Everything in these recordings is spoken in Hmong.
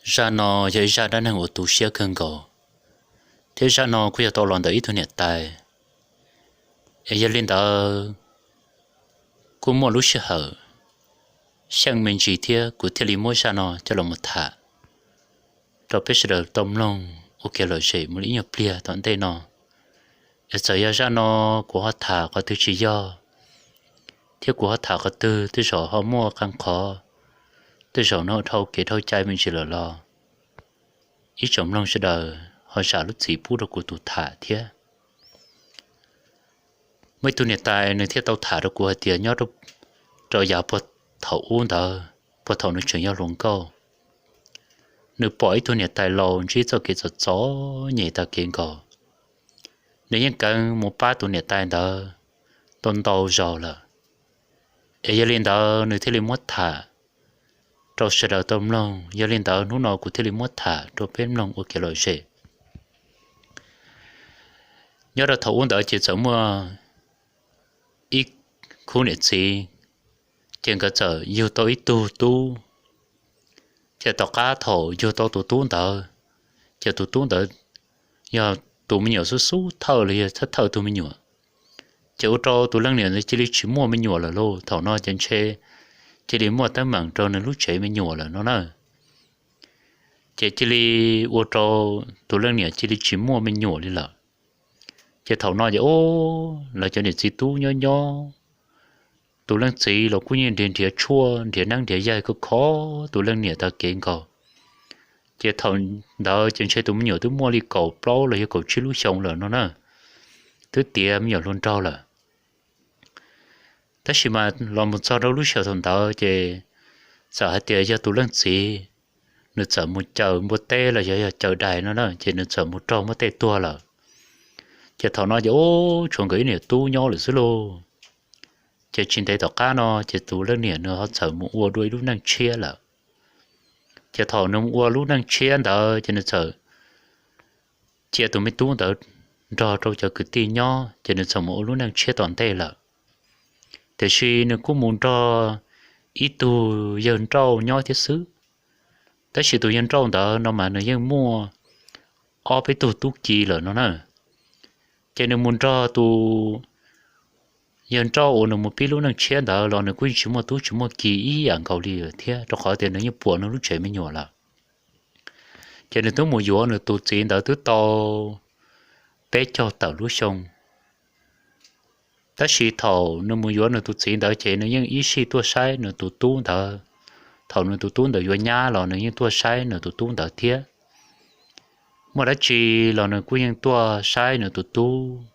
Zaj no yog ib zaj dab neeg uas tu siab kawg nkaus, thiab zaj no kuj yog tau los ntawm ib tug niam tais. Es yog li ntawd, kuj muaj lub sij hawm xyeej me ntsis thiab kuv thiaj li muab zaj no coj los mus tham rau peb sawv daws tau mloog ua kev lom zem mus li ib nyuag pliag tom ntej no. Es txawm yog zaj no kuv ho tham qhov twg tsis yog, thiab kuv ho tham qhov twg tej zaum ho muaj qee qhov tej zaum no dhau kev dhau cai me ntsis lawm los ib tsoom mloog sawv daws ho zam lub txim pub rau kuv tus tham thiab. Muaj ib tug niam tais nws thiaj tau tham rau kuv hais tias nyob rau yav puag thaum ub ntawd, puag thaum nws tseem yog hluas nkauj, nws pom ib tug niam tais laus ntsib txoj kev txom txom nyem tag kev nkaus. Nws yeej kheev mus pab tus niam tais ntawd tau ntau zaus lawm. Es yog li ntawd nws thiaj li muab tham rau sawv daws tau mloog. Yog li ntawd hnub no kuv thiaj li muab tham rau peb mloog ua kev lom zem. Nyob rau thaum ub ntawd ces txawm muaj ib khub niam txiv, ces nkawd txawm yug tau ib tug tub. Ces tom qab thaum yug tau tus tub ntawd, ces tus tub ntawd yog tus me nyuam xub xub thawj los yog thawj thawj tus me nyuam. Ces ua rau tus leej niam ntawd cia li tsis muaj me nyuam lawm lauj. Thaum no ces ntshe cia li muaj teeb meem rau nws lub tsev me nyuam lawm no na. Ces cia li ua rau tus leej niam cia li tsis muaj me nyuam li lawm. Ces thaum no ces lawv cov niam txiv tub nyob nyob, tus leej txiv los kuj yeej nrhiav nrhiav tshuaj nrhiav neeb nrhiav yaig kho kho tus leej niam tag kev nkaus. Ces thaum ntawd ces ntshe tus me nyuam twb muaj li kaum plaub los yog kaum tsib lub xyoo lawm no na, twb tiav me nyuam hluas nraug lawm. Tab sis mas los mus txog rau lub sij hawm thaum ntawd ces txawm hais tias yog tus leej txiv nws txawm mus caws npua teb los yog yog caws dais no na, ces nws txawm mus raug npua teb tuag lawm. Ces thaum no ces ub tshuav nkawd ib niam tub nyob lawm xwb lauj. Ces tsis ntev tom qab no ces tus leej niam nws ho txawm mus ua dua ib lub neej tshiab lawm. Ces thaum nws mus ua lub neej tshiab ntawd ces nws txawm cia tus me tub ntawd nrog rau cov kwv tij nyob, ces nws txawm mus ua lub neej tshiab tom ntej lawm. Tiam sis nws kuj mus nrog ib tug yawg nrauj nyob thiab xwb. Tab sis tus yawg nrauj ntawd no mas nws yeej muaj ob peb tug tub ki lawm no na. Ces nws mus nrog tus yawg nrauj uas nws mus pib lub neej tshiab ntawd los nws kuj yeej tsis muaj tub tsis muaj ki ib yam nkaus li thiab, rau qhov tias nws yeej puas nws lub tsev me nyuam lawm. Ces nws twb mus yuav nws tus txiv ntawd twb tau peb caug tawm lub xyoo. Tab sis thaum nws mus yuav nws tus txiv ntawd ces nws yeej ib sij tuaj saib nws tus tub ntawd. Thaum nws tus tub ntawd yuav nyab los nws yeej tuaj saib nws tus tub ntawd thiab. Muaj dab tsi los nws kuj yeej tuaj saib nws tus tub.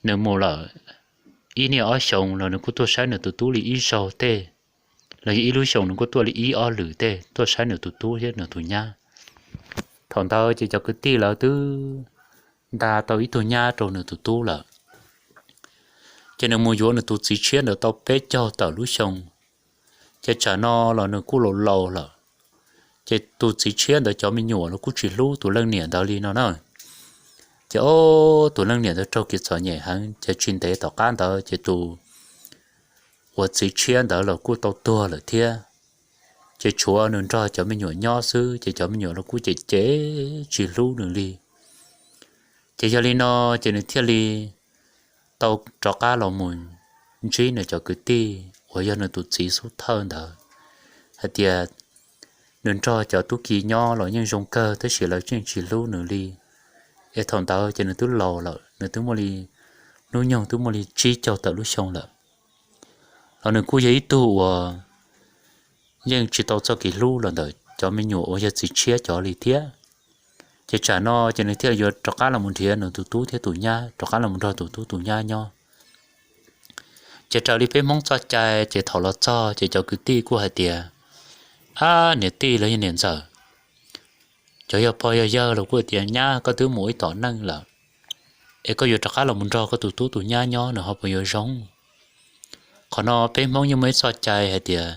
Nws mus lawm ib niaj ob xyoos los nws kuj tuaj saib nws tus tub li ib zaug tej, los yog ib lub xyoos nws kuj tuaj li ib ob lwm tej tuaj saib nws tus tub thiab nws tus nyab. Thaum ntawd ces cov kwv tij lawv twb nta tau ib tug nyab rau nws tus tub lawm. Ces nws mus yuav nws tus txiv tshiab ntawd tau peb caug tawm lub xyoo. Ces tsam no los nws kuj laus laus lawm. Ces tus txiv tshiab ntawd cov me nyuam los kuj tsis hlub tus leej niam ntawd li no na. Ces ob tus leej niam ntawd raug kev txom nyem heev, ces tsis ntev tom qab ntawd ces tus uas txiv tshiab ntawd los kuj tau tuag lawm thiab. Ces tshuav nws nrog cov me nyuam nyob xwb, ces cov me nyuam los kuj cem cem tsis hlub nws li. Ces yog li no ces nws thiaj li tau rov qab los mus ntsib nws cov kwv tij uas yog nws tus txiv xub thawj ntawd hais tias nws nrog cov tub ki nyob los yeej zoo kawg tab sis lawv yeej tsis hlub nws li. Es thaum ntawd ces nws twb laus lawm, nws twb muaj li, hnub nyoog twb muaj li tsib caug tawm lub xyoo lawm. Los nws kuj yog ib tug uas yeej tsis tau txoj kev hlub los ntawm cov me nyuam uas yog txiv tshiab cov li thiab. Ces tsam no ces nws thiaj yuav rov qab los mus nrhiav nws tus tub thiab tus nyab, rov qab los mus nrog tus tub tus nyab nyob. Ces raws li peb Hmoob txoj cai ces thaum los txog ces cov kwv tij kuj hais tias, ab niam tij los yog niam ntxawm, cov yog pog yog yawg los kuj hais tias nyab koj twb mus ib tom neej lawm, es koj yuav rov qab los mus nrog koj tus tub tus nyab nyob nws ho puas yuav zoo? Qhov no peb Hmoob yeej muaj ib txoj cai hais tias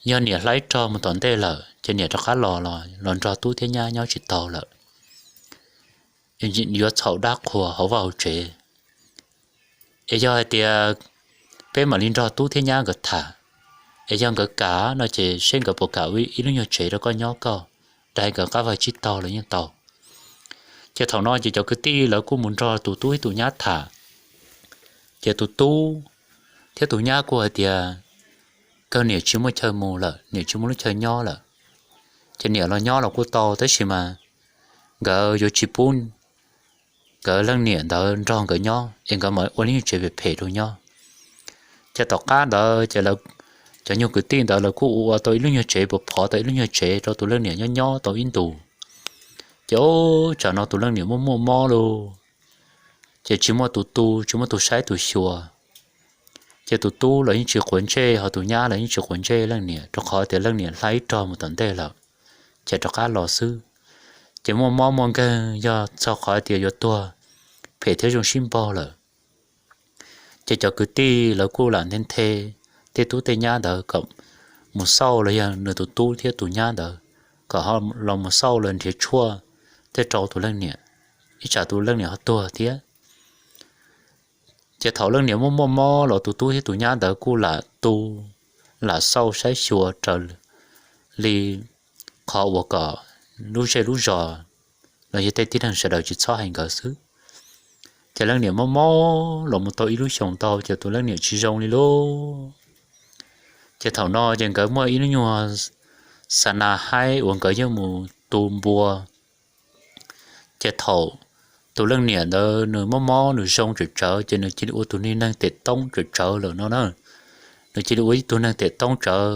yog niam hlais rog mus tom ntej lawm ces niam rov qab los los nrog tub thiab nyab nyob tsis tau lawm, yuav txhaum dab qhuas hauv vaj hauv tsev. Es yog hais tias peb mam li nrog tub thiab nyab nkawd tham, Es yog nkawd kam no ces seb nkawd puas kam ua ib lub nyuag tsev rau koj nyob koj, dag nkawd qab vag tsib taug los yeej tau. Ces thaum no ces cov kwv tij lawv kuj mus nrog tus tub thiab tus nyab tham. Ces tus tub thiab tus nyab kuj hais tias kawg niam tsis muaj chaw mus lawm, niam tsis muaj lub chaw nyob lawm. Ces niam los nyob los kuj tau tab sis mas nkawd yuav tsis pub nkawd leej niam ntawd nrog nkawd nyob es nkawd mam ua lub nyuag tsev phem phem rau nyob. Ces tom qab ntawd ces cov nyuag kwv tij ntawd lawv kuj ua tau ib lub nyuag tsev puas phov tau ib lub nyuag tsev rau tus leej niam nyob nyob tau ib ntus. Ces ub tsam no tus leej niam muaj muaj mob lauj, ces tsis muaj tus tu tsis muaj tus saib tus xyuas. Ces tus tub los yeej tsis quav ntsej ho tus nyab los yeej tsis quav ntsej leej niam rau qhov tias leej niam hla ib rog mus tom ntej lawm, ces rov qab los xwb. Ces muaj mob muaj nkeeg yog txog qhov tias yuav tuag phem thiab zoo sib npaug lawm. Ces cov kwv tij lawv kuj lam nthe nthe tej tub tej nyab ntawd kom mus xauj los yog nws tus tub thiab tus nyab ntawd kom ho los mus xauj los nrhiav tshuaj tej rau tus leej niam, ib tsam tus leej niam ho tuag thiab. Ces thaum leej niam muaj muaj mob los tus tub thiab tus nyab ntawd kuj lam tu, lam xauj saib xyuas raws li qhov uas kom lub zej lub zos los yog tej tib neeg sawv daws tsis txhob hais nkawd xwb. Ces leej niam mob mob los mus tau ib lub xyoos ntau ces tus leej niam tsis zoo li lauj. Ces thaum no ces nkawd muaj ib lub nyuag xa na haib uas nkawd yeej mus tu npua. Ces thaum tus leej niam ntawd nws mob mob nws zoo tsawm tsawv ces nws cia li ua tus neeg tem toob tsawm tsawv lawm no na. Nws cia li ua ib tug neeg tem toob tsawv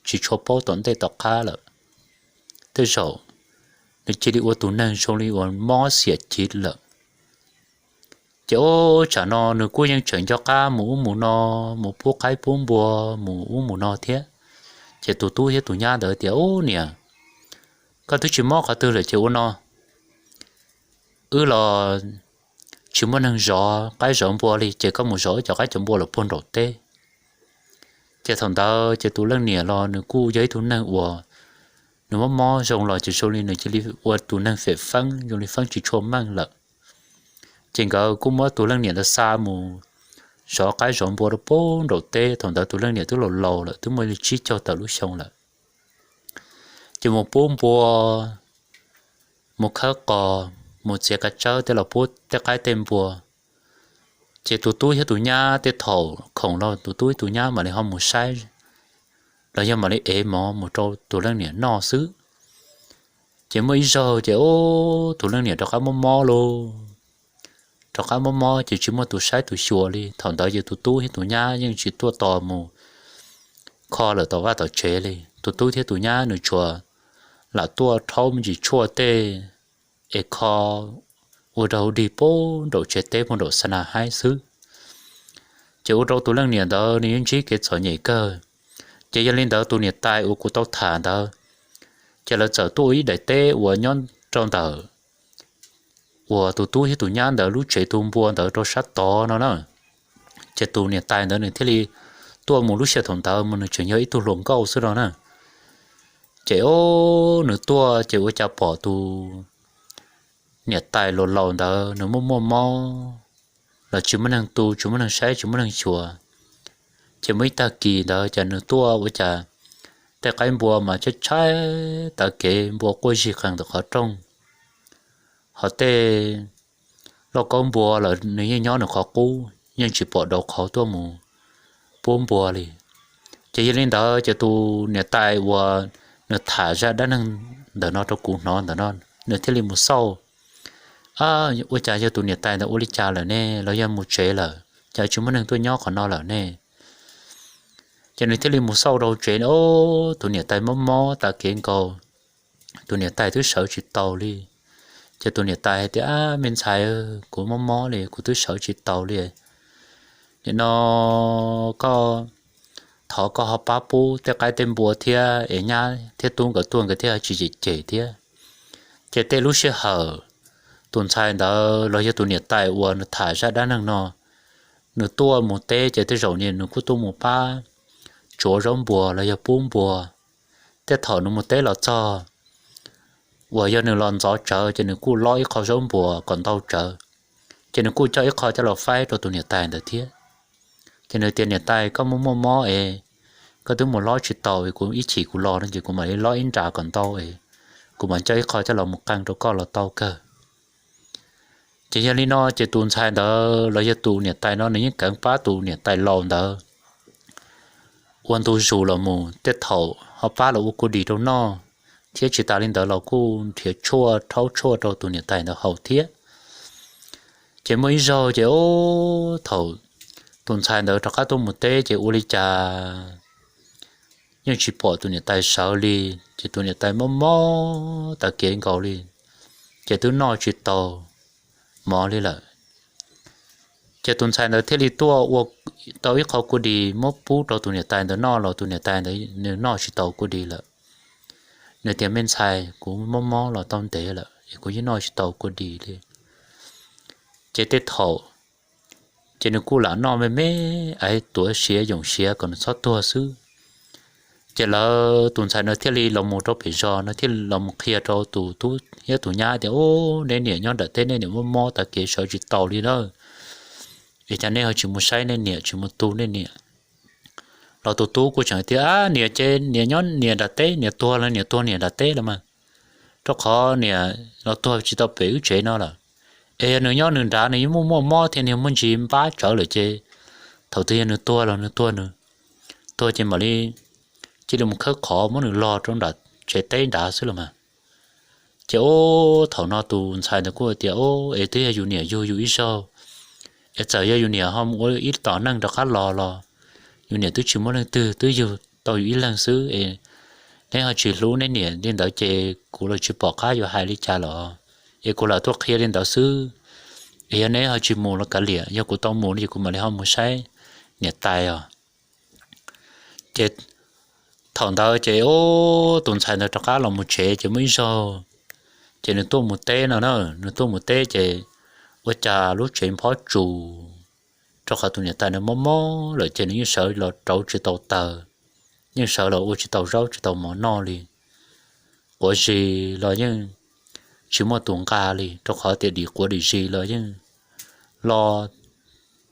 tsis tshua paub tom ntej tom qab lawm. Tej zaum nws cia li ua tus neeg zoo li uas mob xiam civ lawm. Ces ub tsam no nws kuj yeej tseem nco qab mus ub mus no, mus pub qaib pub npua mus ub mus no thiab. Ces tus tub thiab tus nyab ntawd tias, Ub niam, koj twb tsis mob qhov twg lawm ces ua no, wb los tsis muaj neeg zov qaib zov npua li ces koj mus zov wb cov qaib cov npua los puag nraum teb. Ces thaum ntawd ces tus leej niam los nws kuj yog ib tug neeg uas nws mob mob zoo los ces zoo li nws cia li ua tus neeg fem feeb zoo li feeb tsis tshua meej lawm. Ces nkawd kuj muab tus leej niam ntawd xa mus zov qaib zov npua rau puag nraum teb. Thaum ntawd tus leej niam twb laus laus lawm, twb muaj li tsib caug tawm lub xyoo lawm. Ces mus pub npua, mus khawb qos, mus txiav kav tsawb tej los pub tej qaib tej npua. Ces tus tub thiab tus nyab tej thaum khoom los tus tub thiab tus nyab mam li ho mus saib los yog mam li ev mov mus rau tus leej niam noj xwb. Ces muaj ib zaug ces ub tus leej niam rov qab mob mob lauj. Rov qab mob mob ces tsis muaj tus saib tus xyuas li. Thaum ntawd ces tus tub thiab tus nyab yeej tsis tuaj tos mus kho lawm tom vaj tom tsev li. Tus tub thiab tus nyab nws tsuas lam tuaj rhaub me ntsis tshuaj tej es kho ua rau dig puag nraum tsev teb puag nraum xa na haib xwb. Ces ua rau tus leej niam ntawd nws yeej ntsib kev txom nyem kawg. Ces yog li ntawd tus niam tais uas kuv tau tham ntawd, ces lawv txawm tuaj ua ib daim teb uas nyob rau ntawm uas tus tub thiab tus nyab ntawd lub tsev tu npua ntawd rau sab tod no na. Ces tus niam tais ntawd nws thiaj li tuaj mus lub sij hawm thaum ntawd mas nws tseem yog ib tug hluas nkauj xwb no na. Ces ub nws tuaj ces ua cas pom tus niam tais laus laus ntawd nws muaj muaj mob los tsis muaj neeg tu, tsis muaj neeg saib, tsis muaj neeg xyuas. Ces muaj ib tag kis ntawd ces nws tuaj ua cas tej qaib npua mas tshaib tshaib tav kev, npua quaj zig qees ntawm qhov rooj. Ho tej lauj kaub npua los nws yeej nyob nws qhov qub, yeej tsis pom daus qhov tuaj mus pub npua li. Ces yog li ntawd ces tus niam tais uas nws tham zaj dab neeg ntawm no rau kuv hnov ntawm no, nws thiaj li mus xauj, ua cas yog tus niam tais ntawd ua li cas lawm ne, los yog mus tsev lawm, cas tsis muaj neeg tuaj nyob qhov no lawm ne? Ces nws thiaj li mus xauj rau tsev, tus niam tais mob mob tav kev nkaus, tus niam tais twb sawv tsis taus li. Ces tus niam tais hais tias, Ab, me ntxhais, kuv mob mob li, kuv twb sawv tsis taus li. Nim no koj, thov koj ho pab pub tej qaib tej npua thiab es nyab thiab tub nkawd tuaj nkawd thiaj tsis cem cem thiab. Ces tej lub sij hawm tus ntxhais ntawd los yog tus niam tais uas nws tham zaj dab neeg no, nws tuaj mus teb ces tej zaum nws kuj tuaj mus pab tsuav zaub npua los yog pub npua. Tej thaum nws mus teb los txog, uas yog nws los ntxov tsawv ces nws kuj lob ib qho zaub npua kom ntau tsawv, ces nws kuj coj ib qho coj los faib rau tus niam tais ntawd thiab. Ces nws tias, Niam tais, koj muaj muaj mob es koj twb mus lob tsis tau es kuv ib chim kuv los no ces kuv mam li lob ib nra kom ntau es kuv mam coj ib qho coj los mus qee rau koj los tau kawg. Ces yog li no ces tus ntxhais ntawd los yog tus niam tais no nws yeej kawv pab tus niam tais laus ntawd ua ntu zus los mus, tej thaum ho pab los ua kua dis rau noj, thiab tsis tas li ntawd los kuj nrhiav tshuaj rhaub tshuaj rau tus niam tais ntawd haus thiab. Ces muaj ib zaug ces ub thaum tus ntxhais ntawd rov qab tuaj mus teb ces ua li cas yeej tsis pom tus niam tais sawv li, ces tus niam tais mob mob tas kev nkaus li, ces twb noj tsis tau mov li lawm. Ces tus ntxhais ntawd thiaj li tuaj ua tau ib qho kua dis muab pub rau tus niam tais ntawd noj los tus niam tais ntawd nws noj tsis tau kua dis lawm. Nws tias, me ntxhais, kuv mob mob los tau ntev lawm es kuv yeej noj tsis tau kua dis li. Ces tej thaum ces nws kuj lam noj me me, es tuav siav yoom siav kom nws txhob tuag xwb. Ces lawv tus ntxhais no thiaj li los mus rau pem zos no thiaj los mus qhia rau tus tub thiab tus nyab tias, ub, nej niam nyob nram teb nej niam mob mob tas kev sawv tsis tau li lawm, es cas nej ho tsis mus saib nej niam tsis mus tu nej niam? Los tus tub kuj tseem tias, niam ces niam nyob niam nram teb, niam tuag los niam tuag niam nram teb los mas, rau qhov niam los tuag tsis tau pem wb tsev no lawm. Es yog nws nyob nws nrad nws yeej muaj muaj mob thiab nws muaj ntsis npab tsawv lawm ces thaum twg yog nws tuag los nws tuag nws, tuag ces mam li cia li mus khawb qhov muab nws log rau nram tsev teb nrad xwb los mas. Ces ub thaum no tus ntxhais ntawd kuj tias, ub, es twb yog yus niam yug yus ib zaug, es txawm yog yus niam ho mus ua ib tom neej rov qab los los yus niam twb tsis muaj leej twg, twb yug tau yus ib leeg xwb es neb ho tsis hlub neb niam li ntawd ces kuv los tsis pom qab yuav hais li cas los, es kuv lam tuaj qhia li ntawd xwb. Es yog neb ho tsis mus los kav liam, yog kuv tau mus no ces kuv mam li ho mus saib niam tais os. Ces thaum ntawd ces ub tus ntxhais ntawd rov qab los mus tsev ces muaj ib zaug ces nws tuaj mus teb no na, nws tuaj mus teb ces ua cas lub tsev nphob tsus, rau qhov tus niam tais nws mob mob lawm ces nws yeej sawv los rauv tsis tau taws, yeej sawv los ua tsis tau zaub tsis tau mov noj li. Quav zis los yeej tsis muaj tus nqa li, rau qhov tias dim quav dim zis los yeej lo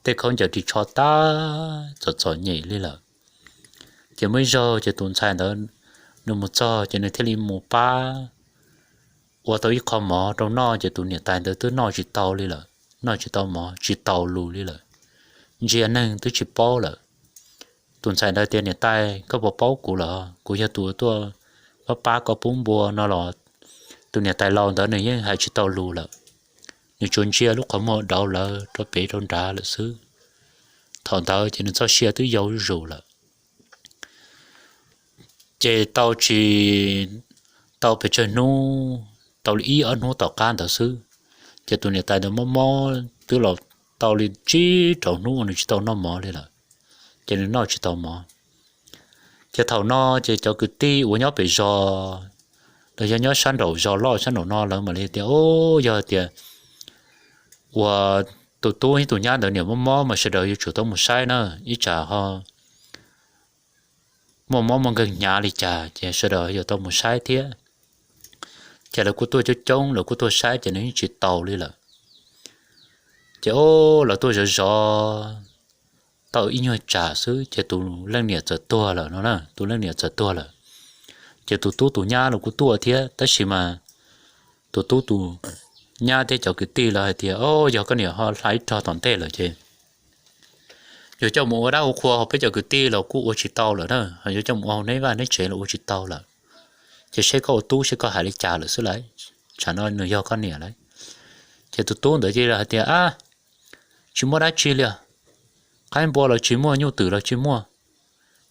tej khaub ncaws ris tsho tag txom txom nyem li lawm. Ces muaj ib zaug ces tus ntxhais ntawd nws mus txog ces nws thiaj li mus pab ua tau ib qho mov rau noj ces tus niam tais ntawd twb noj tsis tau li lawm, noj tsis tau mov tsis taus lus li lawm, ntsia neeg twb tsis paub lawm. Tus ntxhais ntawd tias, niam tais, koj puas paub kuv lawm? Kuv yog tus tuaj pab pab koj pub npua no los tus niam tais laus ntawd nws yeej hais tsis tau lus lawm, nws tsuas ntsia lub qhov muag dauv lawv rau pem rau nrad lawm xwb. Thaum ntawd ces nws txoj sia twb yau zuj zus lawm. Ces tau tsis tau pes tsawg hnub, tau li ib ob hnub tom qab ntawd xwb, ces tus niam tais ntawd mob mob twb los tau li tsib rau hnub uas nws tsis tau noj mov li lawm, ces nws noj tsis tau mov. Ces thaum no ces cov kwv tij uas nyob pem zos, los yog nyob sab nraum zos loj sab nraum no lawv mam li tias, o, yog tias uas tus tub thiab tus nyab ntawd niam mob mob mas sawv daws yuav tsum tau mus saib na, ib tsam ho muaj mob muaj nkeeg hnyav li cas ces sawv daws yuav tau mus saib thiab. Ces lawv kuj tuaj coob coob, lawv kuj tuaj saib ces nws yeej tsis taus li lawm. Ces o, lawv tuaj zov zov tau ib nyuag tsam xwb ces tus leej niam txawm tuag lawm no na, tus leej niam txawm tuag lawm. Ces tus tub tus nyab los kuj tuaj thiab, tab sis mas tus tub tus nyab thiab cov kwv tij lawv hais tias, o, yog koj niam ho hla ib rog tom ntej lawm ces yuav coj mus ua dab ua qhua hauv peb cov kwv tij los kuj ua tsis tau lawm na, ho yuav coj mus ua hauv neb vaj neb tsev los ua tsis tau lawm. Ces seb koj ua tub seb koj hais li cas lawm xwb lauj, tsam no nws yog koj niam lauj. Ces tus tub ntawd cia li hais tias, a, tsis muaj dab tsi li os, qaib npua los tsis muaj, nyuj twm los tsis muaj,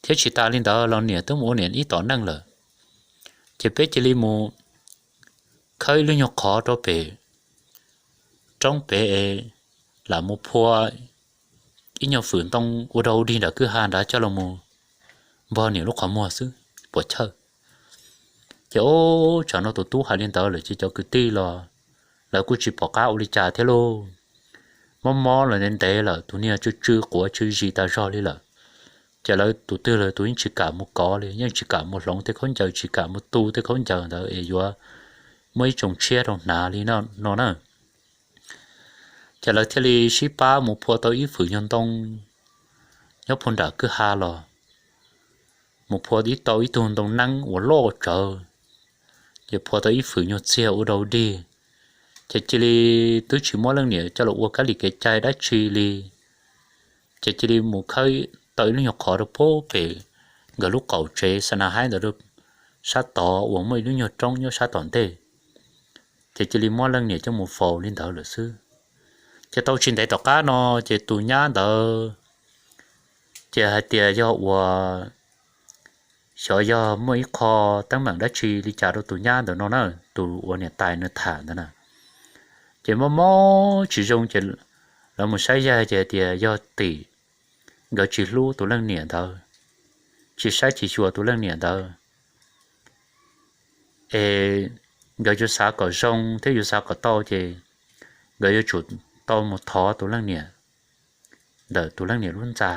thiab tsis tas li ntawd los niam twb mus ua niam ib tom neej lawm. Ces peb cia li mus khawb ib lub nyuag qhov rau pem roob pem es lam mus phua ib nyuag fwm ntoo ua dog ua dig nram kwj ha nrad coj los mus npog niam lub qhov muag xwb puas chawj. Ces ub, tsam no tus tub hais li ntawd lawm ces cov kwv tij los lawv kuj tsis pom qab ua li cas thiab lauj. Mob mob los ntev ntev lawm, tus niag tsw tsw quav tsw zis tas zog li lawm. Ces lawv tus twg los tus yeej tsis kam mus kov li, yeej tsis kam mus hloov tej khaub ncaws, tsis kam mus tu tej khaub ncaws ntawd es yuav muaj ib tsoom tshiab rau hnav li no na. Ces lawv thiaj li sib pab mus phua tau ib fwm nyuag ntoo nyob puag nram kwj ha los mus phua ib tau ib tug ntoo neeb uas loj tsawv, ces phua tau ib fwm nyuag txiag ua rau dig, ces cia li twb tsis muab leej niam coj los ua kab li kev cai dab tsi li, ces cia li mus khawb tau ib lub nyuag qhov rau pem nkawd lub qaum tsev xa na haib ntawd rau sab tod uas muaj ib lub nyuag roob nyob sab tom ntej, ces cia li muab leej niam coj mus faus li ntawd lawm xwb. Ces tau tsis ntev tom qab no, ces tus nyab ntawd ces hais tias yog uas xyov yog muaj ib qho teeb meem dab tsi li cas rau tus nyab ntawd no na, tus uas niam tais nws tham ntawd na. Ces mob mob tsis zoo ces lawv mus saib yaig ces hais tias yog tim nkawd tsis hlub tus leej niam ntawd, tsis saib tsis xyuas tus leej niam ntawd, es nkawd yuav xav kom zoo thiab yuav xav kom tau ces nkawd yuav tsum tau mus thov tus leej niam ntawm tus leej niam lub ntxa.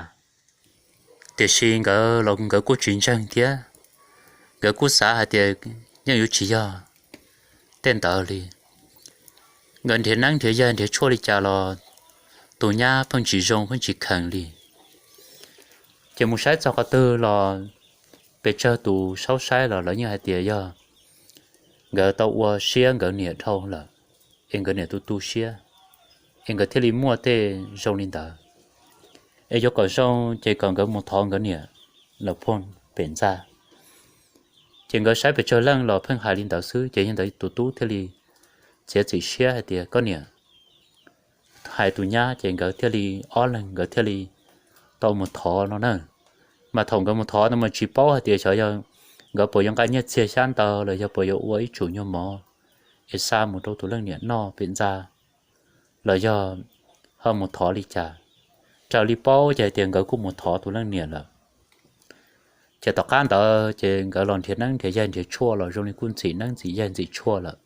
Tiam sis nkawd los nkawd kuj tsis ntseeg thiab, nkawd kuj xav hais tias yeej yuav tsis yog tej ntawd li. Nkawd nrhiav neeb nrhiav yaig nrhiav tshuaj li cas los tus nyab pheej tsis zoo pheej tsis kheev li. Ces mus saib txog qhov twg los pes tsawg tus saub saib los lawv yeej hais tias yog nkawd tau ua siab nkawd niam dhau lawm, es nkawd niam tu tu siab, es nkawd thiaj li muaj tej zoo li ntawd. Es yuav kom zoo ces kom nkawd mus thov nkawd niam lawm pem ntxa. Ces nkawd saib pes tsawg leej los pheej hais li ntawd xwb, ces yog ntawd tus tub thiaj li txiav txim siab hais tias koj niam hais tus nyab ces nkawd thiaj li ob leeg nkawd thiaj li tau mus thov no na. Mas thaum nkawd mus thov no mas tsis paub hais tias xyov yog nkawd puas yuav nqa nyiaj txiag xyab ntawv los yog puas yuav ua ib tsum nyuag mov es xa mus rau tus leej niam noj pem ntxa los yog ho mus thov li cas. Raws li paub ces hais tias nkawd kuj mus thov tus leej niam lawm. Ces tom qab ntawd ces nkawd los nrhiav neeb nrhiav yaig nrhiav tshuaj los zoo li kuj ntxim neeb ntxim yaig ntxim tshuaj lawm,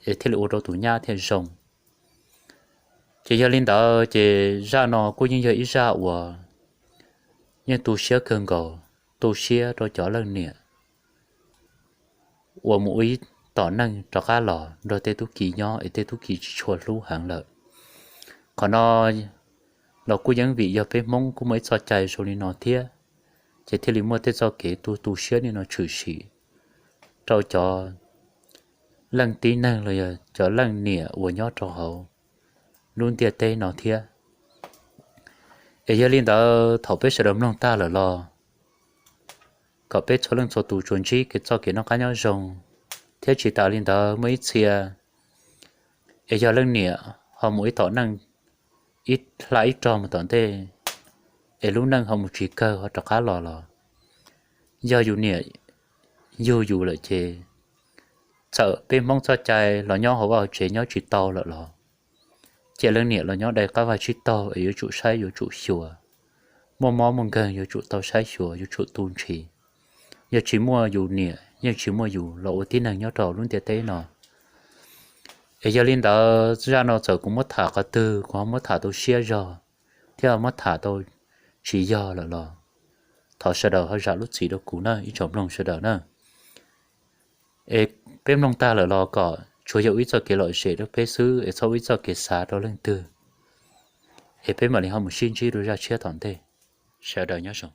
es thiaj li ua rau tus nyab thiaj zoo. Ces yog li ntawd ces zaj no kuj yeej yog ib zaj uas yeej tu siab kawg nkaus, tu siab rau cov leej niam uas mus ua ib tom neej rov qab los nrog tej tub ki nyob es tej tub ki tsis tshua hlub heev lawm. Qhov no los kuj yeej vim yog peb Hmoob kuj muaj ib txoj cai zoo li no thiab, ces thiaj li muaj tej txoj kev tu tu siab li no tshwm sim rau cov leej tib neeg los yog cov leej niam uas nyob rau hauv lub ntiaj teb no thiab. Es yog li ntawd thaum peb sawv daws mloog tag lawm los kom peb txhua leej txhua tus tsuas ntsib kev txoj kev noj qab nyob zoo, thiab tsis tas li ntawd muaj ib txhia es yog leej niam ho mus ib tom neej, ib hla ib rog mus tom ntej, es lub neej ho mus tsis kawg ho rov qab los los, yog yus niam yug yus lawm ces txawm peb Hmoob txoj cai los nyob hauv vaj hauv tsev nyob tsis tau lawm los, ces leej niam los nyob dai qab vaj tsib taug es yuav tsum saib yuav tsum xyuas, muaj mob muaj nkeeg yuav tsum tau saib xyuas yuav tsum tu ntshis. Yog tsis muaj yus niam yeej tsis muaj yus los ua tib neeg nyob rau lub ntiaj teb no. Es yog li ntawd zaj no txawm kuv muab tham qhov twg kuv ho muab tham tau siab zog thiab ho muab tham tau tsis yog lawm los thov sawv daws ho zam lub txim rau kuv na ib tsoom mloog sawv daws na. Es peb mloog tag lawm los kom tsuas yog ua ib txoj kev lom zem rau peb xwb es txhob ua ib txoj kev xav rau leej twg. Es peb mam li ho mus sib ntsib rau zaj tshiab tom ntej. Sawv daws nyob zoo.